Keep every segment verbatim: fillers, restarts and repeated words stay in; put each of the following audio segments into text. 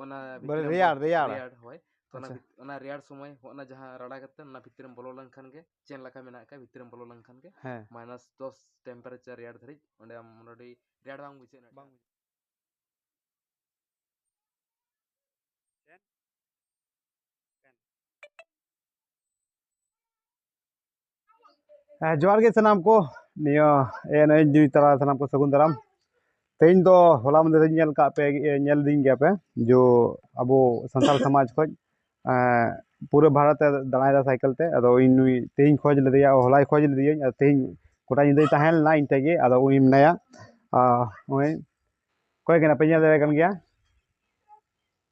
ᱚᱱᱟ ᱵᱚᱞᱮ ᱵᱷᱤᱛᱨᱤ ᱨᱮᱭᱟᱲ, ᱨᱮᱢ ᱨᱮᱭᱟᱲ᱾ ᱨᱮᱭᱟᱲ, ᱦᱳᱭ᱾ ᱛᱚ ᱚᱱᱟ ᱟᱪᱪᱷᱟ᱾ ᱵᱷᱤᱛ-, ᱚᱱᱟ ᱨᱮᱭᱟᱲ ᱥᱚᱢᱚᱭ ᱦᱚᱸ ᱚᱱᱟ ᱡᱟᱦᱟᱸ ᱨᱟᱲᱟ ᱠᱟᱛᱮ ᱚᱱᱟ ᱵᱷᱤᱛᱨᱤ ᱨᱮᱢ ᱵᱚᱞᱚ ᱞᱮᱱᱠᱷᱟᱱ ᱜᱮ, ᱪᱮᱱ ᱞᱮᱠᱟ ᱢᱮᱱᱟᱜ ᱟᱠᱟᱫ, ᱵᱷᱤᱛᱨᱤ ᱨᱮᱢ ᱵᱚᱞᱚ ᱞᱮᱱᱠᱷᱟᱱ ᱜᱮ ᱦᱮᱸ᱾ ᱢᱟᱭᱱᱟᱥ ᱫᱚᱥ temperature ᱨᱮᱭᱟᱲ ᱫᱷᱟᱹᱨᱤᱡ ᱚᱸᱰᱮ ᱟᱢ ᱢᱚᱴᱟᱢᱩᱴᱤ ᱨᱮᱭᱟᱲ ᱵᱟᱝ ᱵᱩᱡᱷᱟᱹᱜᱼᱟ ᱩᱱᱟᱹᱜ ᱵᱟᱝ ᱴᱟ᱾ ᱦᱮᱸ, ᱡᱚᱦᱟᱨ ᱜᱮ ᱥᱟᱱᱟᱢ ᱠᱚ᱾ ᱱᱤᱭᱟᱹ ᱮᱱ ᱮᱪ ᱡᱩᱭ ᱛᱟᱞᱟ ᱥᱟᱱᱟᱢ ᱠᱚ ᱥᱟᱹᱜᱩᱱ ᱫᱟᱨᱟᱢ᱾ ᱛᱮᱦᱮᱧ ᱫᱚ ᱦᱚᱞᱟ ᱢᱟᱫᱷᱮᱨ ᱤᱧ ᱧᱮᱞ ᱠᱟᱜ ᱯᱮ, ᱮ, ᱧᱮᱞ ᱫᱤᱧ ᱜᱮᱭᱟ ᱯᱮ, ᱡᱚ ᱟᱵᱚ ᱥᱟᱱᱛᱟᱲ ᱥᱚᱢᱟᱡᱽ ᱠᱷᱚᱡ, ᱮ, ᱯᱩᱨᱟᱹ ᱵᱷᱟᱨᱚᱛ ᱮ ᱫᱟᱬᱟᱭᱮᱫᱟ ᱥᱟᱭᱠᱮᱞ ᱛᱮ᱾ ᱟᱫᱚ ᱤᱧ ᱱᱩᱭ ᱛᱮᱦᱮᱧ ᱠᱷᱚᱡ ᱞᱮᱫᱮᱭᱟ, ᱦᱚᱞᱟᱭ ᱠᱷᱚᱡ ᱞᱮᱫᱮᱭᱟᱹᱧ, ᱟᱨ ᱛᱮᱦᱮᱧ ᱜᱚᱴᱟ ᱧᱤᱫᱟᱹᱭ ᱛᱟᱦᱮᱸ ᱞᱮᱱᱟ ᱤᱧ ᱴᱷᱮᱡ ᱜᱮ᱾ ᱟᱫᱚ ᱩᱱᱤ ᱢᱮᱱᱟᱭᱟ, ᱟ, ᱱᱩᱭ ᱚᱠᱚᱭ ᱠᱟᱱᱟ ᱯᱮ? ᱧᱮᱞ ᱫᱟᱲᱮᱭᱟᱜ ᱠᱟᱱ ᱜᱮᱭᱟ,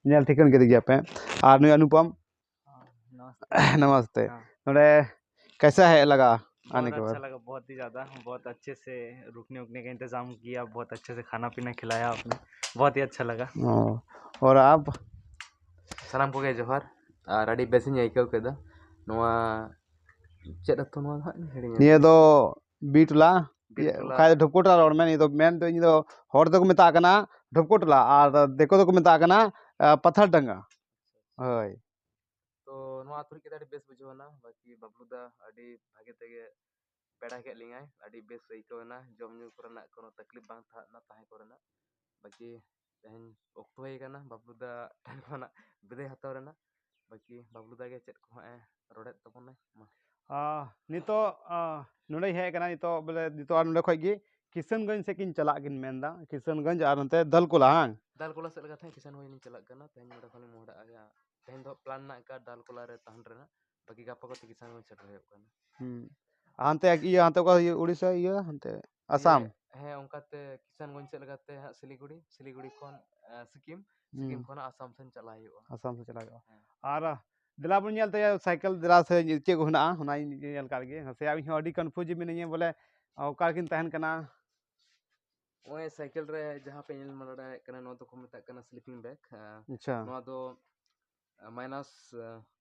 ᱧᱮᱞ ᱴᱷᱤᱠᱟᱹᱱ ᱠᱮᱫᱮ ᱜᱮᱭᱟ ᱯᱮ᱾ ᱟᱨ ᱱᱩᱭ ᱚᱱᱩᱯᱚᱢ, ᱱᱚᱢᱚᱥᱛᱮ᱾ ᱱᱚᱢᱚᱥᱛᱮ᱾ ᱦᱮᱸ᱾ ᱱᱚᱰᱮ कैसा है लगा ᱟᱱᱮ ᱵᱚᱦᱩᱛ ᱠᱮ ᱟᱪᱪᱷᱟ ᱵᱟᱫ? ᱞᱟᱜᱟ, ᱵᱚᱦᱩᱛ ᱦᱤ ᱡᱟᱫᱟ, ᱵᱚᱦᱩᱛ ᱟᱪᱪᱷᱮ ᱥᱮ ᱨᱩᱠᱱᱮ ᱩᱠᱱᱮ ᱠᱟ ᱤᱱᱛᱮᱡᱟᱢ ᱠᱤᱭᱟ, ᱵᱚᱦᱩᱛ ᱟᱪᱪᱷᱮ ᱥᱮ ᱠᱷᱟᱱᱟ ᱯᱤᱱᱟ ᱠᱷᱤᱞᱟᱭᱟ ᱟᱯᱱᱮ, ᱵᱚᱦᱩᱛ ᱦᱤ ᱟᱪᱪᱷᱟ ᱞᱟᱜᱟ᱾ ᱚ, ᱚᱨ ᱟᱯ? ᱥᱟᱱᱟᱢ ᱠᱚᱜᱮ ᱡᱚᱦᱟᱨ᱾ ᱟᱨ ᱟᱹᱰᱤ ᱵᱮᱥᱤᱧ ᱟᱹᱭᱠᱟᱹᱣ ᱠᱮᱫᱟ ᱱᱚᱣᱟ, ᱪᱮᱫ ᱟᱹᱛᱩ ᱱᱚᱣᱟ ᱫᱚ ᱦᱟᱸᱜ? ᱤᱧ ᱦᱤᱲᱤᱧ ᱱᱤᱭᱟᱹ ᱟᱠᱟᱫᱟ᱾ ᱫᱚ ᱵᱤᱴᱞᱟ, ᱵᱤᱴᱞᱟ᱾ ᱵᱟᱠᱷᱟᱡ ᱰᱷᱚᱯᱠᱚᱴᱟ ᱨᱚᱲ ᱢᱮ᱾ ᱱᱤᱭᱟᱹ ᱫᱚ ᱢᱮᱱ ᱫᱚ ᱤᱧ ᱫᱚ ᱦᱚᱲ ᱫᱚᱠᱚ ᱢᱮᱛᱟᱜ ᱠᱟᱱᱟ ᱰᱷᱚᱯᱠᱚᱴᱞᱟ ᱟᱨ ᱫᱤᱠᱩ ᱫᱚᱠᱚ ᱢᱮᱛᱟᱜ ᱠᱟᱱᱟ, ᱟ, ᱯᱟᱛᱷᱟᱨᱰᱟᱝᱜᱟ᱾ ᱦᱳᱭ᱾ ᱛᱚ ᱱᱚᱣᱟ ᱟᱹᱛᱩ ᱦᱮᱡ ᱠᱟᱛᱮ ᱟᱹᱰᱤ ᱵᱮᱥ ᱵᱩᱡᱷᱟᱹᱣ ᱮᱱᱟ᱾ ᱵᱟᱹᱠᱤ ᱵᱟᱵᱞᱩ ᱫᱟ ᱟᱹᱰᱤ ᱵᱷᱟᱜᱮ ᱛᱮᱜᱮ ᱵᱮᱲᱟ ᱠᱮᱫ ᱞᱤᱧᱟᱭ, ᱟᱹᱰᱤ ᱵᱮᱥ ᱟᱹᱭᱠᱟᱹᱣ ᱮᱱᱟ, ᱡᱚᱢ ᱧᱩ ᱠᱚᱨᱮᱱᱟᱜ ᱠᱳᱱᱳ ᱛᱟᱠᱞᱤᱯ ᱵᱟᱝ ᱛᱟᱦᱮᱸ ᱞᱮᱱᱟ ᱛᱟᱦᱮᱸ ᱠᱚᱨᱮᱱᱟᱜ᱾ ᱵᱟᱹᱠᱤ ᱛᱮᱦᱮᱧ ᱚᱠᱛᱚ ᱦᱩᱭ ᱟᱠᱟᱱᱟ, ᱵᱟᱵᱞᱩ ᱫᱟ ᱴᱷᱮᱱ ᱠᱷᱚᱱᱟᱜ ᱵᱤᱫᱟᱹᱭ ᱦᱟᱛᱟᱣ ᱨᱮᱱᱟᱜ᱾ ᱵᱟᱹᱠᱤ ᱵᱟᱵᱞᱩ ᱫᱟ ᱜᱮ ᱪᱮᱫ ᱠᱚ ᱦᱟᱸᱜ ᱮ ᱨᱚᱲᱮᱫ ᱛᱟᱵᱚᱱᱟᱭ, ᱢᱟ᱾ ᱟᱦ, ᱱᱤᱛᱚᱜ, ᱟᱦ, ᱱᱚᱰᱮᱧ ᱦᱮᱡ ᱟᱠᱟᱱᱟ, ᱱᱤᱛᱚᱜ ᱵᱚᱞᱮ, ᱱᱤᱛᱚᱜ ᱟᱨ ᱱᱚᱰᱮ ᱠᱷᱚᱡ ᱜᱮ ᱠᱤᱥᱟᱱᱜᱚᱸᱡᱽ ᱥᱮᱫ ᱠᱤᱱ ᱪᱟᱞᱟᱜ ᱠᱤᱱ ᱢᱮᱱᱫᱟ, ᱠᱤᱥᱟᱱᱜᱚᱸᱡᱽ ᱟᱨ ᱱᱚᱛᱮ ᱫᱟᱞᱠᱳᱞᱟ, ᱦᱟᱝ? ᱫᱟᱞᱠᱳᱞᱟ ᱥᱮᱫ ᱞᱮᱠᱟ ᱛᱮ ᱠᱤᱥᱟᱱᱜᱚᱸᱡᱽ ᱞᱤᱧ ᱪᱟᱞᱟᱜ ᱠᱟᱱᱟ, ᱛᱮᱦᱮᱧ ᱱᱚᱰᱮ ᱠᱷᱚᱱ ᱞᱤᱧ ᱢᱚᱦᱰᱟᱜᱼᱟ᱾ ᱛᱮᱦᱮᱧ ᱫᱚ ᱯᱞᱟᱱ ᱢᱮᱱᱟᱜ ᱟᱠᱟᱫ ᱫᱟᱞᱠᱳᱞᱟ ᱨᱮ ᱛᱟᱦᱮᱱ ᱨᱮᱱᱟᱜ, ᱵᱟᱹᱠᱤ ᱜᱟᱯᱟ ᱠᱚᱛᱮ ᱠᱤᱥᱟᱱᱜᱚᱸᱡᱽ ᱥᱮᱴᱮᱨ ᱦᱩᱭᱩᱜ ᱠᱟᱱᱟ᱾ ᱦᱩᱸ᱾ ᱦᱟᱱᱛᱮ ᱤᱭᱟᱹ, ᱦᱟᱱᱛᱮ ᱚᱠᱟ ᱦᱩᱭᱩᱜ, ᱩᱲᱤᱥᱥᱟ ᱤᱭᱟᱹ, ᱦᱟᱱᱛᱮ ᱟᱥᱟᱢ? ᱦᱮᱸ, ᱦᱮᱸ, ᱚᱱᱠᱟᱛᱮ ᱠᱤᱥᱟᱱᱜᱚᱸᱡᱽ ᱥᱮᱫ ᱞᱮᱠᱟᱛᱮ ᱦᱟᱸᱜ ᱥᱤᱞᱤᱜᱩᱲᱤ, ᱥᱤᱞᱤᱜᱩᱲᱤ ᱠᱷᱚᱱ, ᱮ, ᱥᱤᱠᱤᱢ, ᱥᱤᱠᱤᱢ ᱦᱩᱸ᱾ ᱠᱷᱚᱱ ᱟᱥᱟᱢ ᱥᱮᱱ ᱪᱟᱞᱟᱜ ᱦᱩᱭᱩᱜᱼᱟ᱾ ᱟᱥᱟᱢ ᱥᱮᱫ ᱪᱟᱞᱟᱜ ᱦᱩᱭᱩᱜᱼᱟ᱾ ᱦᱮᱸ᱾ ᱟᱨ, ᱟ, ᱫᱮᱞᱟ ᱵᱚᱱ ᱧᱮᱞ ᱛᱟᱭᱟ ᱥᱟᱭᱠᱮᱞ ᱫᱮᱞᱟ ᱥᱮ ᱪᱮᱫ ᱠᱚ ᱦᱮᱱᱟᱜᱼᱟ, ᱚᱱᱟᱧ ᱧᱮᱞ ᱠᱟᱜ ᱞᱮᱜᱮ᱾ ᱱᱟᱥᱮᱭᱟᱜ ᱤᱧ ᱦᱚᱸ ᱟᱹᱰᱤ confuse ᱢᱤᱱᱟᱹᱧᱟ ᱵᱚᱞᱮ, ᱚᱠᱟ ᱨᱮᱠᱤᱱ ᱛᱟᱦᱮᱱ ᱠᱟᱱᱟ᱾ ᱱᱚᱜᱼᱚᱭ ᱥᱟᱭᱠᱮᱞ ᱨᱮ ᱡᱟᱦᱟᱸ ᱯᱮ ᱧᱮᱞ ᱢᱟᱰᱟ ᱫᱟᱲᱮᱭᱟᱜ ᱠᱟᱱᱟ, ᱱᱚᱣᱟ ᱫᱚᱠᱚ ᱢᱮᱛᱟᱜ ᱠᱟᱱᱟ sleeping bag᱾ ᱟᱸ, ᱟᱪᱪᱷᱟ᱾ ᱱᱚᱣᱟ ᱫᱚ, ᱟᱸ, minus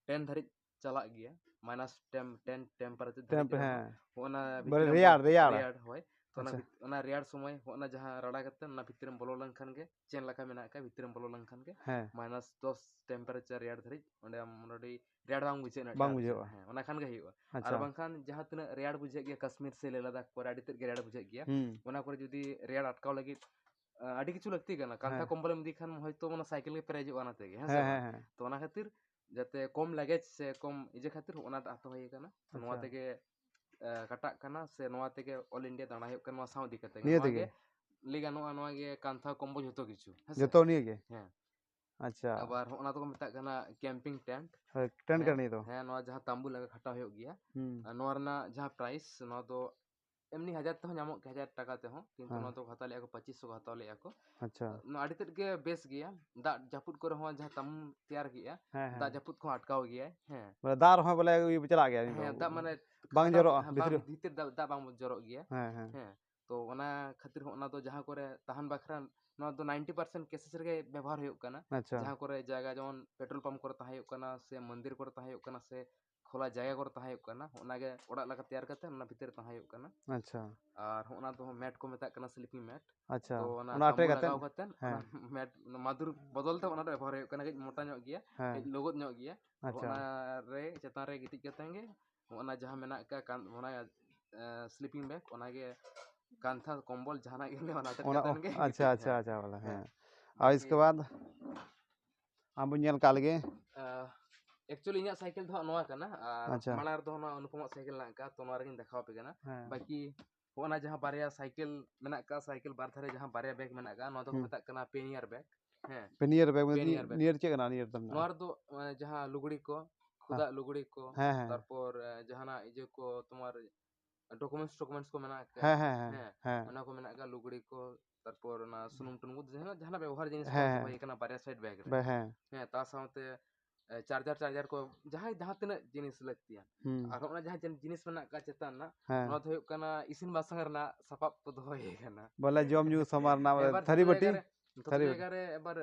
ten ᱫᱷᱟᱹᱨᱤᱡ ᱪᱟᱞᱟᱜ ᱜᱮᱭᱟ᱾ Minus ten, ten temperature ᱫᱷᱟᱹᱨᱤᱡ ᱴᱮᱢᱯ-, ᱨᱮᱦᱚᱸ ᱦᱮᱸ᱾ ᱦᱚᱸᱜᱼᱚ ᱱᱟ ᱵᱚᱞᱮ ᱵᱷᱤᱛᱨᱤ ᱨᱮ ᱨᱮᱭᱟᱲ, ᱵᱚᱞ-, ᱨᱮᱭᱟᱲ᱾ ᱨᱮᱭᱟᱲ, ᱦᱳᱭ᱾ ᱛᱚ ᱚᱱᱟ ᱟᱪᱪᱷᱟ᱾ ᱵᱷᱤᱛ-, ᱚᱱᱟ ᱨᱮᱭᱟᱲ ᱥᱚᱢᱚᱭ ᱦᱚᱸ ᱚᱱᱟ ᱡᱟᱦᱟᱸ ᱨᱟᱲᱟ ᱠᱟᱛᱮ ᱚᱱᱟ ᱵᱷᱤᱛᱨᱤ ᱨᱮᱢ ᱵᱚᱞᱚ ᱞᱮᱱᱠᱷᱟᱱ ᱜᱮ, ᱪᱮᱱ ᱞᱮᱠᱟ ᱢᱮᱱᱟᱜ ᱟᱠᱟᱫ, ᱵᱷᱤᱛᱨᱤ ᱨᱮᱢ ᱵᱚᱞᱚ ᱞᱮᱱᱠᱷᱟᱱ ᱜᱮ ᱦᱮᱸ᱾ ᱢᱟᱭᱱᱟᱥ ᱫᱚᱥ ᱴᱮᱢᱯᱟᱨᱮᱪᱟᱨ ᱨᱮᱭᱟᱲ ᱫᱷᱟᱹᱨᱤᱡ ᱚᱸᱰᱮ ᱟᱢ ᱚᱱᱟ ᱟᱹᱰᱤ ᱨᱮᱭᱟᱲ ᱵᱟᱝ ᱵᱩᱡᱷᱟᱹᱜᱼᱟ᱾ ᱩᱱᱟᱹᱜ ᱵᱟᱝ ᱨᱮᱭᱟᱲ ᱵᱩᱡᱷᱟᱹᱜᱼᱟ᱾ ᱦᱮᱸ, ᱚᱱᱟ ᱠᱷᱟᱱ ᱜᱮ ᱦᱩᱭᱩᱜᱼᱟ᱾ ᱟᱪᱪᱷᱟ᱾ ᱟᱨ ᱵᱟᱝᱠᱷᱟᱱ ᱡᱟᱦᱟᱸ ᱛᱤᱱᱟᱹᱜ ᱨᱮᱭᱟᱲ ᱵᱩᱡᱷᱟᱹᱜ ᱜᱮᱭᱟ ᱠᱟᱥᱢᱤᱨ ᱥᱮ ᱞᱮ ᱞᱟᱫᱟᱠᱷ ᱠᱚᱨᱮ ᱟᱹᱰᱤ ᱛᱮᱫ ᱜᱮ ᱨᱮᱭᱟᱲ ᱵᱩᱡᱷᱟᱹᱜ ᱜᱮᱭᱟ᱾ ᱦᱩᱸ᱾ ᱚᱱᱟ ᱠᱚᱨᱮ ᱡᱩᱫᱤ ᱨᱮᱭᱟᱲ ᱟᱴᱠᱟᱣ ᱞᱟᱹᱜᱤᱫ, ᱟ, ᱟᱹᱰᱤ ᱠᱤᱪᱷᱩ ᱞᱟᱹᱠᱛᱤ ᱠᱟᱱᱟ᱾ ᱠᱟᱱᱛᱷᱟ ᱦᱮᱸ᱾ ᱠᱚᱢᱵᱚᱞ ᱮᱢ ᱤᱫᱤ ᱠᱷᱟᱱ ᱦᱚᱭᱛᱳ ᱚᱱᱟ ᱥᱟᱭᱠᱮᱞ ᱜᱮ ᱯᱮᱨᱮᱡᱚᱜᱼᱟ ᱚᱱᱟ ᱛᱮᱜᱮ, ᱦᱮᱸ ᱥᱮ ᱦᱮᱸ, ᱵᱟᱝ? ᱦᱮᱸ, ᱦᱮᱸ᱾ ᱛᱚ ᱚᱱᱟ ᱠᱷᱟᱹᱛᱤᱨ ᱡᱟᱛᱮ ᱠᱚᱢ ᱞᱟᱜᱮᱡᱽ ᱥᱮ ᱠᱚᱢ ᱤᱭᱟᱹ ᱠᱷᱟᱹᱛᱤᱨ ᱚᱱᱟ ᱫᱚ ᱦᱟᱛᱟᱣ ᱦᱩᱭ ᱟᱠᱟᱱᱟ᱾ ᱛᱚ ᱱᱚᱣᱟ ᱟᱪᱪᱷᱟ᱾ ᱛᱮᱜᱮ, ᱟ, ᱠᱟᱴᱟᱜ ᱠᱟᱱᱟ ᱥᱮ ᱱᱚᱣᱟ ᱛᱮᱜᱮ all India ᱫᱟᱬᱟ ᱦᱩᱭᱩᱜ ᱠᱟᱱᱟ ᱱᱚᱣᱟ ᱥᱟᱶ ᱤᱫᱤ ᱠᱟᱛᱮ ᱜᱮ᱾ ᱱᱤᱭᱟᱹ ᱱᱚᱣᱟ ᱛᱮᱜᱮ? ᱜᱮ ᱞᱟᱹᱭ ᱜᱟᱱᱚᱜᱼᱟ, ᱱᱚᱣᱟ ᱜᱮ ᱠᱟᱱᱛᱷᱟ ᱠᱚᱢᱵᱚᱞ ᱡᱷᱚᱛᱚ ᱠᱤᱪᱷᱩ, ᱦᱮᱸ ᱥᱮ? ᱡᱚᱛᱚ ᱱᱤᱭᱟᱹ ᱜᱮ? ᱦᱮᱸ᱾ ᱟᱪᱪᱷᱟ᱾ ᱟᱵᱟᱨ ᱦᱚᱸᱜᱼᱚ ᱱᱟ ᱫᱚᱠᱚ ᱢᱮᱛᱟᱜ ᱠᱟᱱᱟ camping tent᱾ ᱦᱳᱭ, tent ᱦᱮᱸ, ᱠᱟᱱ ᱱᱤᱭᱟᱹ ᱫᱚ? ᱦᱮᱸ, ᱱᱚᱣᱟ ᱡᱟᱦᱟᱸ ᱛᱟᱢᱵᱩ ᱞᱮᱠᱟ ᱠᱷᱟᱴᱟᱣ ᱦᱩᱭᱩᱜ ᱜᱮᱭᱟ᱾ ᱦᱩᱸ᱾ ᱟᱨ ᱱᱚᱣᱟ ᱨᱮᱱᱟᱜ ᱡᱟᱦᱟᱸ price, ᱱᱚᱣᱟ ᱫᱚ ᱮᱢᱱᱤ ᱦᱟᱡᱟᱨ ᱛᱮᱦᱚᱸ ᱧᱟᱢᱚᱜ ᱜᱮᱭᱟ, ᱦᱟᱡᱟᱨ ᱴᱟᱠᱟ ᱛᱮᱦᱚᱸ, ᱠᱤᱱᱛᱩ ᱦᱮᱸ᱾ ᱱᱚᱣᱟ ᱫᱚ ᱦᱟᱛᱟᱣ ᱞᱮᱜᱼᱟ ᱠᱚ, ᱯᱚᱸᱪᱤᱥ ᱥᱚ ᱠᱚ ᱦᱟᱛᱟᱣ ᱞᱮᱜᱼᱟ ᱠᱚ᱾ ᱟᱪᱪᱷᱟ᱾ ᱱᱚᱣᱟ ᱟᱹᱰᱤ ᱛᱮᱫ ᱜᱮ ᱵᱮᱥ ᱜᱮᱭᱟ᱾ ᱫᱟᱜ ᱡᱟᱹᱯᱩᱫ ᱠᱚᱨᱮ ᱦᱚᱸ ᱡᱟᱦᱟᱸ ᱛᱟᱢᱵᱩᱢ ᱛᱮᱭᱟᱨ ᱠᱮᱜᱼᱟ, ᱦᱮᱸ, ᱦᱮᱸ᱾ ᱫᱟᱜ ᱡᱟᱹᱯᱩᱫ ᱠᱚᱦᱚᱸ ᱟᱴᱠᱟᱣ ᱜᱮᱭᱟᱭ᱾ ᱦᱮᱸ᱾ ᱢᱟᱱᱮ ᱫᱟᱜ ᱨᱮᱦᱚᱸ ᱵᱚᱞᱮ ᱤᱭᱟᱹ ᱪᱟᱞᱟᱜ ᱜᱮᱭᱟ, ᱦᱮᱸ, ᱫᱟᱜ ᱢᱟᱱᱮ ᱵᱟᱝ ᱠᱷᱟᱴᱟᱣ ᱡᱚᱨᱚᱜᱼᱟ ᱦᱮᱸ, ᱵᱟᱝ, ᱵᱷᱤᱛᱨᱤ᱾ ᱵᱷᱤᱛᱤᱨ ᱫᱟᱜ, ᱫᱟᱜ ᱵᱟᱝ ᱡᱚᱨᱚᱜ ᱜᱮᱭᱟ᱾ ᱦᱮᱸ, ᱦᱮᱸ᱾ ᱦᱮᱸ᱾ ᱛᱚ ᱚᱱᱟ ᱠᱷᱟᱹᱛᱤᱨ ᱦᱚᱸ ᱚᱱᱟ ᱫᱚ ᱡᱟᱦᱟᱸ ᱠᱚᱨᱮ ᱛᱟᱦᱮᱱ ᱵᱟᱠᱷᱨᱟ ᱱᱚᱣᱟ ᱫᱚ ninety percent cases ᱨᱮᱜᱮ ᱵᱮᱵᱚᱦᱟᱨ ᱦᱩᱭᱩᱜ ᱠᱟᱱᱟ᱾ ᱟᱪᱪᱷᱟ᱾ ᱡᱟᱦᱟᱸ ᱠᱚᱨᱮ ᱡᱟᱭᱜᱟ ᱡᱮᱢᱚᱱ petrol pump ᱠᱚᱨᱮ ᱛᱟᱦᱮᱸ ᱦᱩᱭᱩᱜ ᱠᱟᱱᱟ ᱥᱮ ᱢᱚᱱᱫᱤᱨ ᱠᱚᱨᱮ ᱛᱟᱦᱮᱸ ᱦᱩᱭᱩᱜ ᱠᱟᱱᱟ ᱥᱮ ᱠᱷᱳᱞᱟ ᱡᱟᱭᱜᱟ ᱠᱚᱨᱮ ᱛᱟᱦᱮᱸ ᱦᱩᱭᱩᱜ ᱠᱟᱱᱟ, ᱚᱱᱟ ᱜᱮ ᱚᱲᱟᱜ ᱞᱮᱠᱟ ᱛᱮᱭᱟᱨ ᱠᱟᱛᱮ ᱚᱱᱟ ᱵᱷᱤᱛᱤᱨ ᱨᱮ ᱛᱟᱦᱮᱸ ᱦᱩᱭᱩᱜ ᱠᱟᱱᱟ᱾ ᱟᱪᱪᱷᱟ᱾ ᱟᱨ ᱦᱚᱸᱜᱼᱚ ᱱᱟ ᱫᱚ mat ᱠᱚ ᱢᱮᱛᱟᱜ ᱠᱟᱱᱟ, sleeping mat᱾ ᱟᱪᱪᱷᱟ, ᱛᱚ ᱚᱱᱟ ᱚᱱᱟ ᱟᱴᱮᱫ ᱛᱟᱢᱵᱩ ᱠᱟᱛᱮ? ᱞᱟᱜᱟᱣ ᱠᱟᱛᱮ ᱦᱮᱸ᱾ ᱚᱱᱟ mat, ᱚᱱᱟ ᱢᱟᱫᱩᱨ ᱵᱚᱫᱚᱞ ᱛᱮ ᱚᱱᱟ ᱫᱚ ᱵᱮᱵᱚᱦᱟᱨ ᱦᱩᱭᱩᱜ ᱠᱟᱱᱟ, ᱠᱟᱹᱡ ᱢᱚᱴᱟ ᱧᱚᱜ ᱜᱮᱭᱟ, ᱦᱮᱸ᱾ ᱠᱟᱹᱡ ᱞᱳᱜᱳᱫ ᱧᱚᱜ ᱜᱮᱭᱟ᱾ ᱟᱪᱪᱷᱟ᱾ ᱚᱱᱟ ᱨᱮ ᱪᱮᱛᱟᱱ ᱨᱮ ᱜᱤᱛᱤᱡ ᱠᱟᱛᱮ ᱜᱮ ᱚᱱᱟ ᱡᱟᱦᱟᱸ ᱢᱮᱱᱟᱜ ᱟᱠᱟᱫ ᱠᱟᱱ, ᱚᱱᱟ, ᱮ, sleeping bag, ᱚᱱᱟ ᱜᱮ ᱠᱟᱱᱛᱷᱟ ᱠᱚᱢᱵᱚᱞ ᱡᱟᱦᱟᱱᱟᱜ ᱜᱮ ᱚᱱᱟ ᱟᱴᱮᱫ ᱚᱱᱟ, ᱠᱟᱛᱮ ᱜᱮ ᱟᱪᱪᱷᱟ, ᱜᱤᱛᱤᱡ, ᱟᱪᱪᱷᱟ, ᱦᱮᱸ᱾ ᱟᱪᱪᱷᱟ, ᱵᱚᱞᱮ, ᱦᱮᱸ᱾ ᱦᱮᱸ᱾ ᱟᱨ ᱵᱟᱠᱤ, ᱤᱥᱠᱮ ᱵᱟᱫ? ᱟᱢ ᱵᱚᱱ ᱧᱮᱞ ᱠᱟᱜ ᱞᱮᱜᱮ᱾ ᱟ, actually ᱤᱧᱟᱹᱜ ᱥᱟᱭᱠᱮᱞ ᱫᱚ ᱦᱟᱸᱜ ᱱᱚᱣᱟ ᱠᱟᱱᱟ, ᱟᱨ ᱟᱪᱪᱷᱟ᱾ ᱢᱟᱲᱟᱝ ᱨᱮᱫᱚ ᱱᱚᱣᱟ ᱚᱱᱩᱯᱚᱢᱟᱜ ᱥᱟᱭᱠᱮᱞ ᱦᱮᱱᱟᱜ ᱟᱠᱟᱫ, ᱛᱚ ᱱᱚᱣᱟ ᱨᱮᱜᱤᱧ ᱫᱮᱠᱷᱟᱣ ᱟᱯᱮ ᱠᱟᱱᱟ᱾ ᱦᱮᱸ᱾ ᱵᱟᱠᱤ ᱦᱚᱸᱜᱼᱚ ᱱᱟ ᱡᱟᱦᱟᱸ ᱵᱟᱨᱭᱟ ᱥᱟᱭᱠᱮᱞ ᱢᱮᱱᱟᱜ ᱟᱠᱟᱫ, ᱥᱟᱭᱠᱮᱞ ᱵᱟᱨ ᱫᱷᱟᱨᱮ ᱡᱟᱦᱟᱸ ᱵᱟᱨᱭᱟ bag ᱢᱮᱱᱟᱜ ᱟᱠᱟᱫ, ᱱᱚᱣᱟ ᱫᱚᱠᱚ ᱦᱩᱸ᱾ ᱢᱮᱛᱟᱜ ᱠᱟᱱᱟ pannier bag᱾ ᱦᱮᱸ᱾ Pannier bag, ᱢᱟᱱᱮ pannier bag᱾ Pannier ᱪᱮᱫ ᱠᱟᱱᱟ?ᱱᱤᱭᱟᱹ ᱫᱚ ᱱᱚᱣᱟ ᱨᱮᱫᱚ, ᱮ, ᱡᱟᱦᱟᱸ ᱞᱩᱜᱽᱲᱤ ᱠᱚ, ᱦᱮᱸ᱾ ᱠᱷᱩᱫᱟᱜ ᱞᱩᱜᱽᱲᱤ ᱠᱚ, ᱦᱮᱸ, ᱦᱮᱸ᱾ ᱛᱟᱨᱯᱚᱨ, ᱮ, ᱡᱟᱦᱟᱱᱟᱜ ᱤᱭᱟᱹ ᱠᱚ, ᱛᱳᱢᱟᱨ documents, documents ᱠᱚ ᱢᱮᱱᱟᱜ ᱟᱠᱟᱫ᱾ ᱦᱮᱸ, ᱦᱮᱸ, ᱦᱮᱸ, ᱦᱮᱸ, ᱦᱮᱸ᱾ ᱚᱱᱟ ᱠᱚ ᱢᱮᱱᱟᱜ ᱟᱠᱟᱫ, ᱞᱩᱜᱽᱲᱤ ᱠᱚ, ᱛᱟᱨᱯᱚᱨ ᱚᱱᱟ ᱥᱩᱱᱩᱢ ᱴᱩᱱᱩᱢ ᱠᱚ, ᱡᱟᱦᱟᱱᱟᱜ, ᱡᱟᱦᱟᱱᱟᱜ ᱵᱮᱵᱚᱦᱟᱨ ᱡᱤᱱᱤᱥ ᱠᱚ ᱦᱮᱸ, ᱫᱚᱦᱚ ᱦᱮᱸ᱾ ᱦᱩᱭ ᱠᱟᱱᱟ ᱵᱟᱨᱭᱟ side bag ᱨᱮ᱾ ᱵᱟ-, ᱦᱮᱸ᱾ ᱦᱮᱸ, ᱛᱟ ᱥᱟᱶᱛᱮ, ᱮ, charger, charger ᱠᱚ, ᱡᱟᱦᱟᱸᱭ ᱡᱟᱦᱟᱸ ᱛᱤᱱᱟᱹᱜ ᱡᱤᱱᱤᱥ ᱞᱟᱹᱠᱛᱤᱭᱟ᱾ ᱦᱩᱸ᱾ ᱟᱨ ᱦᱚᱸᱜᱼᱚ ᱱᱟ ᱡᱟᱦᱟᱸ ᱡᱤᱱ-, ᱡᱤᱱᱤᱥ ᱢᱮᱱᱟᱜ ᱟᱠᱟᱫ ᱪᱮᱛᱟᱱ ᱨᱮᱱᱟᱜ, ᱦᱮᱸ᱾ ᱱᱚᱣᱟ ᱫᱚ ᱦᱩᱭᱩᱜ ᱠᱟᱱᱟ ᱤᱥᱤᱱ ᱵᱟᱥᱟᱝ ᱨᱮᱱᱟᱜ ᱥᱟᱯᱟᱵ ᱠᱚ ᱫᱚᱦᱚ ᱦᱩᱭ ᱠᱟᱱᱟ᱾ ᱵᱚᱞᱮ ᱡᱚᱢ ᱧᱩ ᱥᱟᱢᱟᱱ ᱨᱮᱱᱟᱜ, ᱵᱚᱞᱮ ᱮᱵᱟᱨ ᱛᱷᱟᱹᱨᱤ ᱡᱚᱛᱚ ᱵᱟᱹᱴᱤ? ᱡᱟᱭᱜᱟ ᱨᱮ, ᱡᱚᱛᱚ ᱛᱷᱟᱹᱨᱤ ᱡᱟᱭᱜᱟ ᱵᱟᱹᱴᱤ᱾ ᱨᱮ ᱮᱵᱟᱨ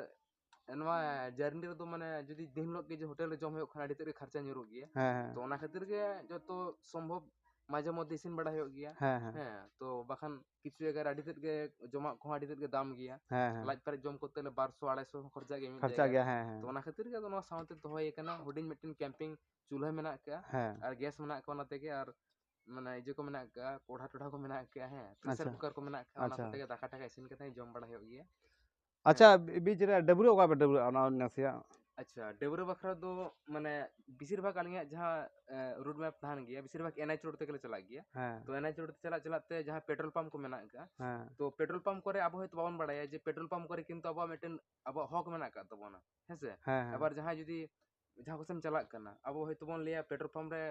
ᱱᱚᱣᱟ journey ᱨᱮᱫᱚ ᱢᱟᱱᱮ ᱡᱩᱫᱤ ᱫᱤᱱ ᱦᱤᱞᱳᱜ ᱜᱮ ᱡᱮ ᱦᱳᱴᱮᱞ ᱨᱮ ᱡᱚᱢ ᱦᱩᱭᱩᱜ ᱠᱷᱟᱱ ᱟᱹᱰᱤ ᱛᱮᱫ ᱜᱮ ᱠᱷᱚᱨᱪᱟ ᱧᱩᱨᱩᱜ ᱜᱮᱭᱟ᱾ ᱦᱮᱸ, ᱦᱮᱸ᱾ ᱛᱚ ᱚᱱᱟ ᱠᱷᱟᱹᱛᱤᱨ ᱜᱮ ᱡᱚᱛᱚ ᱥᱚᱢᱵᱷᱚᱵ ᱢᱟᱡᱷᱮ ᱢᱚᱫᱽᱫᱷᱮ ᱤᱥᱤᱱ ᱵᱟᱲᱟ ᱦᱩᱭᱩᱜ ᱜᱮᱭᱟ᱾ ᱦᱮᱸ, ᱦᱮᱸ᱾ ᱦᱮᱸ, ᱛᱚ ᱵᱟᱠᱷᱟᱱ ᱠᱤᱪᱷᱩ ᱡᱟᱭᱜᱟ ᱨᱮ ᱟᱹᱰᱤ ᱛᱮᱫ ᱜᱮ ᱡᱚᱢᱟᱜ ᱠᱚᱦᱚᱸ ᱟᱹᱰᱤ ᱛᱮᱫ ᱜᱮ ᱫᱟᱢ ᱜᱮᱭᱟ᱾ ᱦᱮᱸ, ᱦᱮᱸ᱾ ᱞᱟᱡ ᱯᱮᱨᱮᱡ ᱡᱚᱢ ᱠᱚᱨᱛᱮ ᱜᱮᱞᱮ ᱵᱟᱨᱥᱚ ᱟᱲᱟᱭᱥᱚ ᱠᱷᱚᱨᱪᱟᱜ ᱜᱮᱭᱟ ᱢᱤᱫ ᱠᱷᱚᱨᱪᱟ ᱡᱟᱭᱜᱟ ᱜᱮᱭᱟ, ᱨᱮ᱾ ᱦᱮᱸ, ᱦᱮᱸ᱾ ᱛᱚ ᱚᱱᱟ ᱠᱷᱟᱹᱛᱤᱨ ᱜᱮ ᱟᱫᱚ ᱱᱚᱣᱟ ᱥᱟᱶᱛᱮ ᱫᱚᱦᱚᱭ ᱠᱟᱱᱟ, ᱦᱩᱰᱤᱧ ᱢᱤᱫᱴᱮᱱ ᱠᱮᱢᱯᱤᱝ ᱪᱩᱞᱦᱟᱹ ᱢᱮᱱᱟᱜ ᱟᱠᱟᱫᱼᱟ᱾ ᱦᱮᱸ᱾ ᱟᱨ ᱜᱮᱥ ᱢᱮᱱᱟᱜ ᱟᱠᱟᱫ ᱚᱱᱟ ᱛᱮᱜᱮ, ᱟᱨ ᱢᱟᱱᱮ ᱤᱭᱟᱹ ᱠᱚ ᱢᱮᱱᱟᱜ ᱟᱠᱟᱫᱼᱟ, ᱠᱚᱲᱦᱟ ᱴᱚᱲᱦᱟ ᱠᱚ ᱢᱮᱱᱟᱜ ᱟᱠᱟᱫᱼᱟ, ᱦᱮᱸ, ᱯᱨᱮᱥᱟᱨ ᱟᱪᱪᱷᱟ᱾ ᱠᱩᱠᱟᱨ ᱠᱚ ᱢᱮᱱᱟᱜ ᱟᱠᱟᱫᱼᱟ, ᱚᱱᱟ ᱟᱪᱪᱷᱟ᱾ ᱠᱚᱛᱮ ᱜᱮ ᱫᱟᱠᱟ ᱴᱟᱠᱟ ᱤᱥᱤᱱ ᱠᱟᱛᱮ ᱡᱚᱢ ᱵᱟᱲᱟ ᱦᱩᱭᱩᱜ ᱜᱮᱭᱟ᱾ ᱟᱪᱪᱷᱟ, ᱦᱮᱸ᱾ ᱵᱤ-, ᱵᱤᱪ ᱨᱮ ᱰᱟᱹᱵᱽᱨᱟᱹ ᱚᱠᱟ ᱯᱮ ᱰᱟᱹᱵᱽᱨᱟᱹᱜᱼᱟ ᱚᱱᱟ ᱱᱟᱥᱮᱭᱟᱜ? ᱟᱪᱪᱷᱟ, ᱰᱟᱹᱵᱽᱨᱟᱹ ᱵᱟᱠᱷᱨᱟ ᱫᱚ ᱢᱟᱱᱮ ᱵᱮᱥᱤᱨ ᱵᱷᱟᱜᱽ ᱟᱹᱞᱤᱧᱟᱜ ᱡᱟᱦᱟᱸ, ᱮ, route map ᱛᱟᱦᱮᱱ ᱜᱮᱭᱟ, ᱵᱮᱥᱤᱨ ᱵᱷᱟᱜᱽ N H road ᱛᱮᱜᱮ ᱞᱮ ᱪᱟᱞᱟᱜ ᱜᱮᱭᱟ᱾ ᱦᱮᱸ᱾ ᱛᱚ N H road ᱛᱮ ᱪᱟᱞᱟᱜ ᱪᱟᱞᱟᱜ ᱛᱮ ᱡᱟᱦᱟᱸ petrol pump ᱠᱚ ᱢᱮᱱᱟᱜ ᱟᱠᱟᱫᱼᱟ, ᱦᱮᱸ᱾ ᱛᱚ petrol pump ᱠᱚᱨᱮ ᱟᱵᱚ ᱦᱚᱭᱛᱳ ᱵᱟᱵᱚᱱ ᱵᱟᱲᱟᱭᱟ ᱡᱮ petrol pump ᱠᱚᱨᱮ ᱠᱤᱱᱛᱩ ᱟᱵᱚᱣᱟᱜ ᱢᱤᱫᱴᱮᱱ ᱟᱵᱚᱣᱟᱜ ᱦᱚᱠ ᱢᱮᱱᱟᱜ ᱟᱠᱟᱫ ᱛᱟᱵᱚᱱᱟ, ᱦᱮᱸ ᱥᱮ? ᱦᱮᱸ, ᱦᱮᱸ᱾ ᱟᱵᱟᱨ ᱡᱟᱦᱟᱸᱭ ᱡᱩᱫᱤ ᱡᱟᱦᱟᱸ ᱠᱚᱥᱮᱢ ᱪᱟᱞᱟᱜ ᱠᱟᱱᱟ, ᱟᱵᱚ ᱦᱚᱭᱛᱳ ᱵᱚᱱ ᱞᱟᱹᱭᱟ petrol pump ᱨᱮ,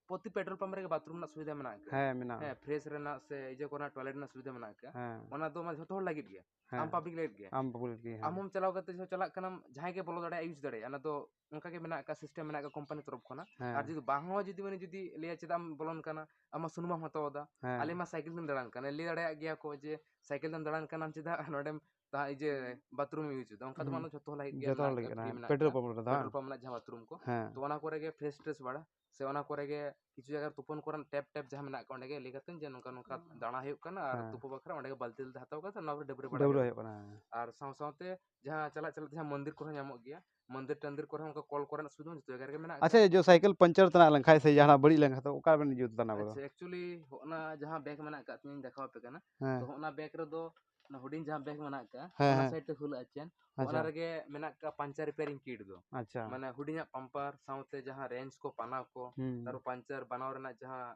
ᱯᱨᱚᱛᱤ petrol pump ᱨᱮᱜᱮ bathroom ᱨᱮᱱᱟᱜ ᱥᱩᱵᱤᱫᱷᱟ ᱢᱮᱱᱟᱜ ᱟᱠᱟᱫᱼᱟ᱾ ᱦᱮᱸ, ᱢᱮᱱᱟᱜᱼᱟ᱾ ᱦᱮᱸ, fresh ᱨᱮᱱᱟᱜ ᱥᱮ ᱤᱭᱟᱹ ᱠᱚᱨᱮᱱᱟᱜ toilet ᱨᱮᱱᱟᱜ ᱥᱩᱵᱤᱫᱷᱟ ᱢᱮᱱᱟᱜ ᱟᱠᱟᱫᱼᱟ᱾ ᱦᱮᱸ᱾ ᱚᱱᱟ ᱫᱚ ᱢᱟᱱᱮ ᱡᱷᱚᱛᱚ ᱦᱚᱲ ᱞᱟᱹᱜᱤᱫ ᱜᱮ᱾ ᱦᱮᱸ᱾ ᱟᱢ public ᱞᱟᱹᱜᱤᱫ ᱜᱮ᱾ ᱟᱢ public ᱜᱮ, ᱦᱮᱸ᱾ ᱟᱢ ᱦᱚᱸᱢ ᱪᱟᱞᱟᱣ ᱠᱟᱛᱮ ᱡᱟᱦᱟᱸ ᱪᱟᱞᱟᱜ ᱠᱟᱱᱟᱢ, ᱡᱟᱦᱟᱸᱭ ᱜᱮ ᱵᱚᱞᱚ ᱫᱟᱲᱮᱭᱟᱜᱼᱟ, use ᱫᱟᱲᱮᱭᱟᱜᱼᱟ᱾ ᱚᱱᱟ ᱫᱚ ᱚᱱᱠᱟ ᱜᱮ ᱢᱮᱱᱟᱜ ᱟᱠᱟᱫ, system ᱢᱮᱱᱟᱜ ᱟᱠᱟᱫ company ᱛᱚᱨᱚᱯ ᱠᱷᱚᱱᱟᱜ᱾ ᱦᱮᱸ᱾ ᱟᱨ ᱡᱩᱫᱤ ᱵᱟᱝ ᱦᱚᱸ ᱡᱩᱫᱤ ᱢᱟᱱᱮ ᱡᱩᱫᱤ ᱞᱟᱹᱭᱟ ᱪᱮᱫᱟᱜ ᱮᱢ ᱵᱚᱞᱚᱱ ᱠᱟᱱᱟ, ᱟᱢ ᱢᱟ ᱥᱩᱱᱩᱢ ᱮᱢ ᱦᱟᱛᱟᱣ ᱮᱫᱟ, ᱦᱮᱸ᱾ ᱟᱞᱮ ᱢᱟ cycle ᱛᱮᱢ ᱫᱟᱬᱟᱱ ᱠᱟᱱᱟ, ᱞᱟᱹᱭ ᱫᱟᱲᱮᱭᱟᱜ ᱜᱮᱭᱟ ᱠᱚ ᱡᱮ cycle ᱛᱮᱢ ᱫᱟᱬᱟᱱ ᱠᱟᱱᱟᱢ ᱪᱮᱫᱟᱜ ᱱᱚᱰᱮᱢ ᱛᱟ-, ᱤᱭᱟᱹ bathroom ᱮᱢ use ᱮᱫᱟ, ᱚᱱᱠᱟ ᱫᱚ ᱦᱩᱸ᱾ ᱵᱟᱝ, ᱡᱷᱚᱛᱚ ᱦᱚᱲ ᱞᱟᱹᱜᱤᱫ ᱜᱮ ᱡᱷᱚᱛᱚ ᱦᱚᱲ ᱢᱮᱱᱟᱜ ᱞᱟᱹᱜᱤᱫ ᱟᱠᱟᱫ, ᱠᱟᱱᱟ᱾ Free ᱢᱮᱱᱟᱜ petrol ᱟᱠᱟᱫ᱾ Pump ᱨᱮᱫᱚ, ᱦᱮᱸ᱾ Petrol pump ᱨᱮᱱᱟᱜ ᱡᱟᱦᱟᱸ bathroom ᱠᱚ, ᱦᱮᱸ᱾ ᱛᱚ ᱚᱱᱟ ᱠᱚᱨᱮ ᱜᱮ fresh ᱴᱨᱮᱥ ᱵᱟᱲᱟ, ᱥᱮ ᱚᱱᱟ ᱠᱚᱨᱮ ᱜᱮ ᱠᱤᱪᱷᱩ ᱡᱟᱭᱜᱟ ᱨᱮ ᱛᱩᱯᱩᱱ ᱠᱚᱨᱮᱱᱟᱜ tap ᱴᱮᱯ ᱡᱟᱦᱟᱸ ᱢᱮᱱᱟᱜ ᱟᱠᱟᱫ, ᱚᱸᱰᱮ ᱜᱮ ᱞᱟᱹᱭ ᱠᱟᱛᱮ ᱡᱮ ᱱᱚᱝᱠᱟ ᱱᱚᱝᱠᱟ ᱦᱮᱸ᱾ ᱫᱟᱬᱟ ᱦᱩᱭᱩᱜ ᱠᱟᱱᱟ ᱟᱨ ᱦᱮᱸ᱾ ᱛᱩᱯᱩ ᱵᱟᱠᱷᱨᱟ ᱚᱸᱰᱮ ᱜᱮ ᱵᱟᱹᱞᱛᱤ ᱫᱚ ᱦᱟᱛᱟᱣ ᱠᱟᱛᱮ ᱚᱱᱟ ᱠᱚᱨᱮ ᱰᱟᱹᱵᱽᱨᱟᱹ ᱵᱟᱲᱟ ᱰᱟᱹᱵᱽᱨᱟᱹ ᱦᱩᱭᱩᱜ ᱦᱩᱭᱩᱜ ᱠᱟᱱᱟ᱾ ᱠᱟᱱᱟ᱾ ᱟᱨ ᱥᱟᱶ ᱥᱟᱶᱛᱮ ᱡᱟᱦᱟᱸ ᱪᱟᱞᱟᱜ ᱪᱟᱞᱟᱜ ᱛᱮ ᱡᱟᱦᱟᱸ ᱢᱚᱱᱫᱤᱨ ᱠᱚᱨᱮ ᱦᱚᱸ ᱧᱟᱢᱚᱜ ᱜᱮᱭᱟ, ᱢᱚᱱᱫᱤᱨ ᱴᱚᱱᱫᱤᱨ ᱠᱚᱨᱮ ᱦᱚᱸ ᱚᱱᱠᱟ ᱠᱚᱞ ᱠᱚᱨᱮᱱᱟᱜ ᱥᱩᱵᱤᱫᱷᱟ ᱦᱚᱸ ᱡᱚᱛᱚ ᱡᱟᱭᱜᱟ ᱨᱮᱜᱮ ᱢᱮᱱᱟᱜ ᱟᱪᱪᱷᱟ, ᱟᱠᱟᱫᱟ᱾ ᱡᱚ cycle puncture ᱛᱟᱱᱟᱜ ᱞᱮᱱᱠᱷᱟᱡ ᱥᱮ ᱡᱟᱦᱟᱱᱟᱜ ᱵᱟᱹᱲᱤᱡ ᱞᱮᱱᱠᱷᱟᱱ ᱫᱚ ᱚᱠᱟ ᱨᱮᱵᱮᱱ ᱡᱩᱛ ᱛᱟᱱᱟ ᱠᱚᱫᱚ? ᱟᱪᱪᱷᱟ, actually ᱦᱚᱸᱜᱼᱱᱟ ᱡᱟᱦᱟᱸ bag ᱢᱮᱱᱟᱜ ᱟᱠᱟᱫ ᱛᱤᱧᱟᱹᱧ ᱫᱮᱠᱷᱟᱣ ᱟᱯᱮ ᱠᱟᱱᱟ, ᱦᱮᱸ᱾ ᱛᱚ ᱦᱚᱸᱜᱼᱱᱟ bag ᱨᱮᱫᱚ ᱚᱱᱟ ᱦᱩᱰᱤᱧ ᱡᱟᱦᱟᱸ bag ᱢᱮᱱᱟᱜ ᱟᱠᱟᱫᱼᱟ, ᱦᱮᱸ, ᱚᱱᱟ ᱦᱮᱸ᱾ Side ᱨᱮ ᱠᱷᱩᱞᱟᱹᱜᱼᱟ chain, ᱟᱪᱪᱷᱟ᱾ ᱚᱱᱟ ᱨᱮᱜᱮ ᱢᱮᱱᱟᱜ ᱟᱠᱟᱫ puncture repairing kit ᱫᱚ᱾ ᱟᱪᱪᱷᱟ᱾ ᱢᱟᱱᱮ ᱦᱩᱰᱤᱧᱟᱜ pumper ᱥᱟᱶᱛᱮ ᱡᱟᱦᱟᱸ wrench ᱠᱚ, ᱯᱟᱱᱟ ᱠᱚ, ᱦᱩᱸ᱾ ᱟᱨᱚ puncture ᱵᱟᱱᱟᱣ ᱨᱮᱱᱟᱜ ᱡᱟᱦᱟᱸ,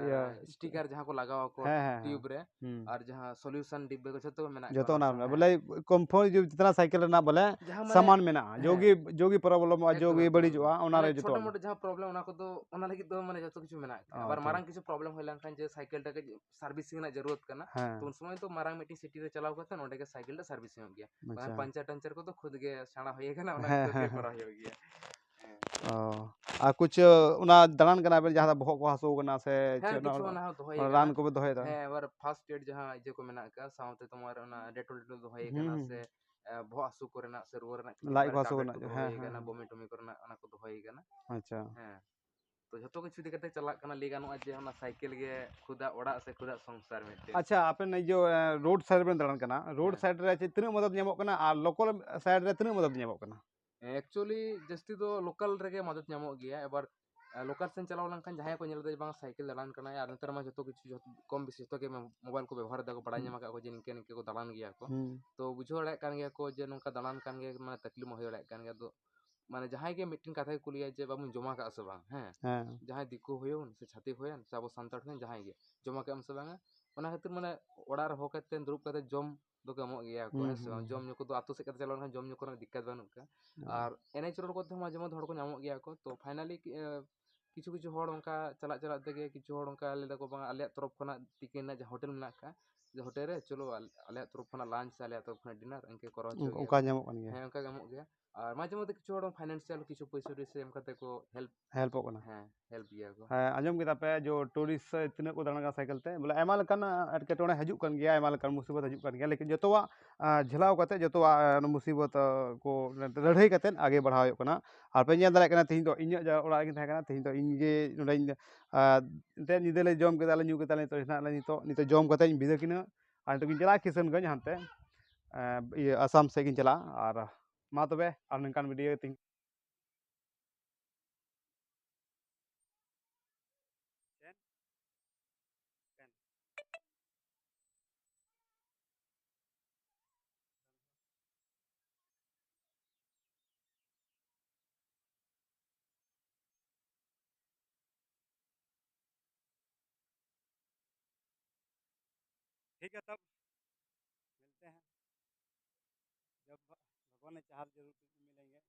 ᱤᱭᱟᱹ, ᱟᱸ, sticker ᱡᱟᱦᱟᱸ ᱠᱚ ᱞᱟᱜᱟᱣ ᱟᱠᱚ ᱦᱮᱸ, ᱦᱮᱸ, ᱦᱮᱸ᱾ Tube ᱨᱮ, ᱦᱩᱸ᱾ ᱟᱨ ᱡᱟᱦᱟᱸ solution ᱰᱤᱵᱟᱹ ᱠᱚ ᱡᱷᱚᱛᱚ ᱜᱮ ᱢᱮᱱᱟᱜ ᱡᱷᱚᱛᱚ ᱟᱠᱟᱫᱟ᱾ ᱚᱱᱟ ᱦᱮᱸ᱾ ᱵᱚᱞᱮ ᱠᱚᱢ ᱯᱷᱚᱨ ᱡᱩᱫᱤ ᱡᱤᱛᱱᱟ cycle ᱨᱮᱱᱟᱜ ᱵᱚᱞᱮ ᱡᱟᱦᱟᱸ ᱢᱟᱱᱮ ᱥᱟᱢᱟᱱ ᱢᱮᱱᱟᱜᱼᱟ, ᱡᱚ ᱦᱮᱸ᱾ ᱜᱮ, ᱡᱚ ᱜᱮ problem ᱚᱜᱼᱟ, ᱡᱚ ᱮᱠᱫᱚᱢ, ᱜᱮ ᱮᱠᱫᱚᱢ, ᱵᱟᱹᱲᱤᱡᱚᱜᱼᱟ, ᱮᱠᱫᱚᱢ᱾ ᱚᱱᱟ ᱨᱮ ᱢᱟᱱᱮ ᱡᱚᱛᱚ ᱪᱷᱳᱴᱳ ᱢᱚᱴᱳ ᱡᱟᱦᱟᱸ problem ᱚᱱᱟ ᱠᱚᱫᱚ ᱚᱱᱟ ᱞᱟᱹᱜᱤᱫ ᱫᱚ ᱢᱟᱱᱮ ᱡᱚᱛᱚ ᱠᱤᱪᱷᱩ ᱢᱮᱱᱟᱜ ᱟᱠᱟᱫᱟ᱾ ᱚ, ᱟᱵᱟᱨ ᱟᱪᱪᱷᱟ᱾ ᱢᱟᱨᱟᱝ ᱠᱤᱪᱷᱩ problem ᱦᱩᱭ ᱞᱮᱱᱠᱷᱟᱱ ᱡᱮ cycle ᱴᱟ ᱠᱟᱹᱡ servicing ᱨᱮᱱᱟᱜ ᱡᱟᱹᱨᱩᱲᱟᱛ ᱠᱟᱱᱟ, ᱦᱮᱸ᱾ ᱛᱚ ᱩᱱ ᱥᱚᱢᱚᱭ ᱫᱚ ᱢᱟᱨᱟᱝ ᱢᱤᱫᱴᱤᱡ city ᱨᱮ ᱪᱟᱞᱟᱣ ᱠᱟᱛᱮ ᱱᱚᱸᱰᱮ ᱜᱮ cycle ᱴᱟ servicing ᱚᱜ ᱜᱮᱭᱟ᱾ ᱵᱟᱠᱷᱟᱱ ᱟᱪᱪᱷᱟ᱾ Puncture ᱴᱟᱱᱪᱟᱨ ᱠᱚᱫᱚ ᱠᱷᱩᱫ ᱜᱮ ᱥᱮᱬᱟ ᱦᱩᱭ ᱟᱠᱟᱱᱟ, ᱚᱱᱟ ᱦᱮᱸ, ᱠᱷᱟᱹᱛᱤᱨ ᱦᱮᱸ, ᱠᱚᱨᱟᱣ ᱦᱮᱸ᱾ ᱦᱩᱭᱩᱜ ᱜᱮᱭᱟ᱾ ᱦᱮᱸ᱾ ᱚ, ᱟᱨ ᱠᱩᱪ ᱚᱱᱟ ᱫᱟᱬᱟᱱ ᱠᱟᱱᱟ ᱵᱮᱱ ᱡᱟᱦᱟᱸ ᱫᱚ ᱵᱚᱦᱚᱜ ᱠᱚ ᱦᱟᱹᱥᱩ ᱠᱟᱱᱟ ᱥᱮ ᱦᱮᱸ, ᱪᱮᱫ ᱠᱤᱪᱷᱩ ᱚᱱᱟ ᱚᱱᱟ ᱦᱚᱸ ᱫᱚᱦᱚᱭ ᱨᱟᱱ ᱠᱟᱱᱟ᱾ ᱠᱚᱵᱮ ᱫᱚᱦᱚᱭᱮᱫᱟ? ᱦᱮᱸ, ᱟᱵᱟᱨ first aid ᱡᱟᱦᱟᱸ ᱤᱭᱟᱹ ᱠᱚ ᱢᱮᱱᱟᱜ ᱟᱠᱟᱫ, ᱥᱟᱶᱛᱮ ᱛᱳᱢᱟᱨ ᱚᱱᱟ Dettol ᱴᱮᱴᱚᱞ ᱫᱚᱦᱚᱭ ᱦᱩᱸ, ᱠᱟᱱᱟ ᱦᱩᱸ, ᱥᱮ, ᱦᱩᱸ᱾ ᱮ, ᱵᱚᱦᱚᱜ ᱦᱟᱹᱥᱩ ᱠᱚᱨᱮᱱᱟᱜ ᱥᱮ ᱨᱩᱣᱟᱹ ᱨᱮᱱᱟᱜ ᱠᱤᱪᱷᱩ ᱞᱟᱡ ᱠᱚ ᱦᱟᱹᱥᱩ tablet ᱠᱚᱨᱮᱱᱟᱜ, ᱠᱚ ᱦᱮᱸ, ᱫᱚᱦᱚᱭ ᱦᱮᱸ, ᱠᱟᱱᱟ, ᱦᱮᱸ᱾ ᱵᱚᱢᱤ ᱴᱚᱢᱤ ᱠᱚᱨᱮᱱᱟᱜ ᱚᱱᱟ ᱠᱚ ᱫᱚᱦᱚᱭ ᱠᱟᱱᱟ᱾ ᱟᱪᱪᱷᱟ᱾ ᱦᱮᱸ᱾ ᱛᱚ ᱡᱷᱚᱛᱚ ᱠᱤᱪᱷᱩ ᱤᱫᱤ ᱠᱟᱛᱮ ᱪᱟᱞᱟᱜ ᱠᱟᱱᱟ, ᱞᱟᱹᱭ ᱜᱟᱱᱚᱜᱼᱟ ᱡᱮ ᱚᱱᱟ ᱥᱟᱭᱠᱮᱞ ᱜᱮ ᱠᱷᱩᱫᱟᱜ ᱚᱲᱟᱜ ᱥᱮ ᱠᱷᱩᱫᱟᱜ ᱥᱚᱝᱥᱟᱨ ᱢᱤᱫᱴᱮᱱ᱾ ᱟᱪᱪᱷᱟ, ᱟᱯᱮ ᱱᱤᱭᱟᱹ ᱡᱮ, ᱮ, ᱨᱳᱰ ᱥᱟᱭᱤᱰ ᱨᱮᱵᱮᱱ ᱫᱟᱬᱟᱱ ᱠᱟᱱᱟ, ᱨᱳᱰ ᱦᱮᱸ᱾ ᱥᱟᱭᱤᱰ ᱨᱮ ᱪᱮᱫ ᱛᱤᱱᱟᱹᱜ ᱢᱚᱫᱚᱫ ᱧᱟᱢᱚᱜ ᱠᱟᱱᱟ ᱟᱨ ᱞᱳᱠᱟᱞ ᱥᱟᱭᱤᱰ ᱨᱮ ᱛᱤᱱᱟᱹᱜ ᱢᱚᱫᱚᱫ ᱧᱟᱢᱚᱜ ᱠᱟᱱᱟ? ᱮᱠᱪᱩᱭᱮᱞᱤ ᱡᱟᱹᱥᱛᱤ ᱫᱚ ᱞᱳᱠᱟᱞ ᱨᱮᱜᱮ ᱢᱚᱫᱚᱫ ᱧᱟᱢᱚᱜ ᱜᱮᱭᱟ᱾ ᱮᱵᱟᱨ, ᱮ, ᱞᱳᱠᱟᱞ ᱥᱮᱱ ᱪᱟᱞᱟᱣ ᱞᱮᱱᱠᱷᱟᱱ ᱡᱟᱦᱟᱸᱭ ᱠᱚ ᱧᱮᱞ ᱮᱫᱟ ᱡᱮ ᱵᱟᱝ ᱥᱟᱭᱠᱮᱞ ᱫᱟᱬᱟᱱ ᱠᱟᱱᱟᱭ, ᱟᱨ ᱱᱮᱛᱟᱨ ᱢᱟ ᱡᱷᱚᱛᱚ ᱠᱤᱪᱷᱩ ᱡᱷᱚᱛᱚ, ᱠᱚᱢ ᱵᱮᱥᱤ ᱡᱷᱚᱛᱚ ᱜᱮ ᱢᱳ-, ᱢᱳᱵᱟᱭᱤᱞ ᱠᱚ ᱵᱮᱵᱚᱦᱟᱨ ᱮᱫᱟ ᱠᱚ, ᱵᱟᱲᱟᱭ ᱦᱩᱸ᱾ ᱧᱟᱢ ᱟᱠᱟᱫ ᱠᱚ ᱡᱮ ᱱᱤᱝᱠᱟᱹ ᱱᱤᱝᱠᱟᱹ ᱠᱚ ᱫᱟᱬᱟᱱ ᱜᱮᱭᱟ ᱠᱚ᱾ ᱦᱩᱸ᱾ ᱛᱚ ᱵᱩᱡᱷᱟᱹᱣ ᱫᱟᱲᱮᱭᱟᱜ ᱠᱟᱱ ᱜᱮᱭᱟ ᱠᱚ ᱡᱮ ᱱᱚᱝᱠᱟ ᱫᱟᱬᱟᱱ ᱠᱟᱱ ᱜᱮᱭᱟ, ᱢᱟᱱᱮ ᱛᱟᱠᱞᱤᱯ ᱢᱟ ᱦᱩᱭ ᱫᱟᱲᱮᱭᱟᱜ ᱠᱟᱱ ᱜᱮᱭᱟ᱾ ᱟᱫᱚ ᱢᱟᱱᱮ ᱡᱟᱦᱟᱸᱭ ᱜᱮ ᱢᱤᱫᱴᱮᱱ ᱠᱟᱛᱷᱟ ᱜᱮ ᱠᱩᱞᱤᱭᱟ ᱡᱮ, "ᱵᱟᱹᱵᱩᱢ ᱡᱚᱢ ᱟᱠᱟᱫᱼᱟ ᱥᱮ ᱵᱟᱝ?" ᱦᱮᱸ? ᱦᱮᱸ᱾ ᱡᱟᱦᱟᱸᱭ ᱫᱤᱠᱩ ᱦᱩᱭᱩᱱ ᱥᱮ ᱪᱷᱟᱹᱛᱤᱠ ᱦᱩᱭᱮᱱ ᱥᱮ ᱟᱵᱚ ᱥᱟᱱᱛᱟᱲ ᱦᱩᱭᱮᱱ, ᱡᱟᱦᱟᱸᱭ ᱜᱮ, "ᱡᱚᱢ ᱟᱠᱟᱫ ᱟᱢ ᱥᱮ ᱵᱟᱝᱟ?" ᱚᱱᱟ ᱠᱷᱟᱹᱛᱤᱨ ᱢᱟᱱᱮ ᱚᱲᱟᱜ ᱨᱮ ᱦᱚᱦᱚ ᱠᱟᱛᱮ ᱫᱩᱲᱩᱵ ᱠᱟᱛᱮ ᱡᱚᱢ ᱫᱚᱠᱚ ᱮᱢᱚᱜ ᱜᱮᱭᱟ ᱠᱚ, ᱦᱩᱸ, ᱦᱮᱸ ᱥᱮ ᱵᱟᱝ? ᱦᱩᱸ᱾ ᱡᱚᱢ ᱧᱩ ᱠᱚᱫᱚ ᱟᱛᱳ ᱥᱮᱫ ᱠᱟᱛᱮ ᱪᱟᱞᱟᱣ ᱞᱮᱱᱠᱷᱟᱱ ᱡᱚᱢ ᱧᱩ ᱠᱚᱨᱮᱱᱟᱜ ᱫᱤᱠᱠᱟᱛ ᱵᱟᱹᱱᱩᱜ ᱠᱟᱜᱼᱟ᱾ ᱦᱩᱸ᱾ ᱟᱨ ᱮᱱᱮᱡ ᱨᱚᱲ ᱠᱚᱛᱮ ᱦᱚᱸ ᱢᱟᱡᱷᱮ ᱢᱚᱫᱽᱫᱷᱮ ᱦᱚᱲ ᱠᱚ ᱧᱟᱢᱚᱜ ᱜᱮᱭᱟ ᱠᱚ᱾ ᱛᱚ finally, ᱮ, ᱠᱤᱪᱷᱩ ᱠᱤᱪᱷᱩ ᱦᱚᱲ ᱚᱱᱠᱟ ᱪᱟᱞᱟᱜ ᱪᱟᱞᱟᱜ ᱛᱮᱜᱮ ᱠᱤᱪᱷᱩ ᱦᱚᱲ ᱚᱱᱠᱟ ᱞᱟᱹᱭ ᱫᱟᱠᱚ, "ᱵᱟᱝ, ᱟᱞᱮᱭᱟᱜ ᱛᱚᱨᱚᱯ ᱠᱷᱚᱱᱟᱜ ᱛᱤᱠᱤᱱ ᱨᱮᱱᱟᱜ ᱡᱟᱦᱟᱸ ᱦᱳᱴᱮᱞ ᱢᱮᱱᱟᱜ ᱠᱟᱜᱼᱟ, ᱡᱮ ᱦᱳᱴᱮᱞ ᱨᱮ ᱪᱚᱞᱚ ᱟᱞ-, ᱟᱞᱮᱭᱟᱜ ᱛᱚᱨᱚᱯ ᱠᱷᱚᱱᱟᱜ ᱞᱟᱧᱪ ᱥᱮ ᱟᱞᱮᱭᱟᱜ ᱛᱚᱨᱚᱯ ᱠᱷᱚᱱᱟᱜ ᱰᱤᱱᱟᱨ ᱤᱱᱠᱟᱹ ᱠᱚᱨᱟᱣ ᱦᱚᱪᱚ ᱚᱱᱠᱟ, ᱜᱮᱭᱟ ᱚᱱᱠᱟ ᱠᱚ᱾" ᱧᱟᱢᱚᱜ ᱠᱟᱱ ᱜᱮᱭᱟ᱾ ᱦᱮᱸ, ᱚᱱᱠᱟ ᱧᱟᱢᱚᱜ ᱜᱮᱭᱟ᱾ ᱟᱨ ᱢᱟᱡᱷᱮ ᱢᱚᱫᱽᱫᱷᱮ ᱠᱤᱪᱷᱩ ᱦᱚᱲ ᱯᱷᱟᱭᱱᱟᱱᱥᱤᱭᱟᱞ ᱠᱤᱪᱷᱩ ᱯᱚᱭᱥᱟ ᱴᱚᱭᱥᱟ ᱮᱢ ᱠᱟᱛᱮ ᱠᱚ ᱦᱮᱞᱯ, ᱦᱮᱞᱯᱚᱜ ᱠᱟᱱᱟ᱾ ᱦᱮᱸ, ᱦᱮᱞᱯ ᱜᱮᱭᱟ ᱠᱚ᱾ ᱦᱮᱸ, ᱟᱸᱡᱚᱢ ᱠᱮᱫᱟ ᱯᱮ ᱡᱮ ᱴᱩᱨᱤᱥᱴ ᱛᱤᱱᱟᱹᱜ ᱠᱚ ᱫᱟᱬᱟᱱ ᱠᱟᱱᱟ ᱥᱟᱭᱠᱮᱞ ᱛᱮ, ᱵᱚᱞᱮ ᱟᱭᱢᱟ ᱞᱮᱠᱟᱱ ᱮᱴᱠᱮᱴᱚᱬᱮ ᱦᱤᱡᱩᱜ ᱠᱟᱱ ᱜᱮᱭᱟ, ᱟᱭᱢᱟ ᱞᱮᱠᱟᱱ ᱢᱩᱥᱤᱵᱚᱛ ᱦᱤᱡᱩᱜ ᱠᱟᱱ ᱜᱮᱭᱟ, ᱞᱮᱠᱤᱱ ᱡᱚᱛᱚᱣᱟᱜ, ᱟᱸ, ᱡᱷᱮᱞᱟᱣ ᱠᱟᱛᱮ ᱡᱚᱛᱚᱣᱟᱜ, ᱟᱸ, ᱢᱩᱥᱤᱵᱚᱛ, ᱟᱸ, ᱠᱚ ᱞᱟᱹᱲᱦᱟᱹᱭ ᱠᱟᱛᱮ ᱟᱜᱮ ᱵᱟᱲᱦᱟᱣ ᱦᱩᱭᱩᱜ ᱠᱟᱱᱟ᱾ ᱟᱨ ᱯᱮ ᱧᱮᱞ ᱫᱟᱲᱮᱭᱟᱜ ᱠᱟᱱᱟ, ᱛᱮᱦᱮᱧ ᱫᱚ ᱤᱧᱟᱹᱜ ᱡᱟ ᱚᱲᱟᱜ ᱨᱮᱜᱤᱧ ᱛᱟᱦᱮᱸ ᱠᱟᱱᱟ, ᱛᱮᱦᱮᱧ ᱫᱚ ᱤᱧ ᱜᱮ ᱱᱚᱰᱮᱧ, ᱟᱸ, ᱮᱱᱛᱮᱫ ᱧᱤᱫᱟᱹ ᱞᱮ ᱡᱚᱢ ᱠᱮᱫᱟ, ᱞᱮ ᱧᱩ ᱠᱮᱫᱟ, ᱱᱤᱛᱚᱜ ᱦᱮᱱᱟᱜ ᱞᱮ, ᱱᱤᱛᱚᱜ, ᱱᱤᱛᱚᱜ ᱡᱚᱢ ᱠᱟᱛᱮ ᱤᱧ ᱵᱤᱫᱟᱹ ᱠᱤᱱᱟᱹ᱾ ᱟᱨ ᱱᱤᱛᱚᱜ ᱤᱧ ᱪᱟᱞᱟᱜᱼᱟ ᱠᱤᱥᱟᱱᱜᱚᱸᱡᱽ ᱦᱟᱱᱛᱮ, ᱮᱸ, ᱤᱭᱟᱹ, ᱟᱥᱟᱢ ᱥᱮᱫ ᱜᱤᱧ ᱪᱟᱞᱟᱜᱼᱟ᱾ ᱟᱨ ᱢᱟ ᱛᱚᱵᱮ, ᱟᱨ ᱱᱚᱝᱠᱟᱱ ᱵᱷᱤᱰᱤᱭᱳ ᱛᱤᱧ ठीक है, तब मिलते हैं, जब भगवान ने चाहा, जरूर मिलेंगे।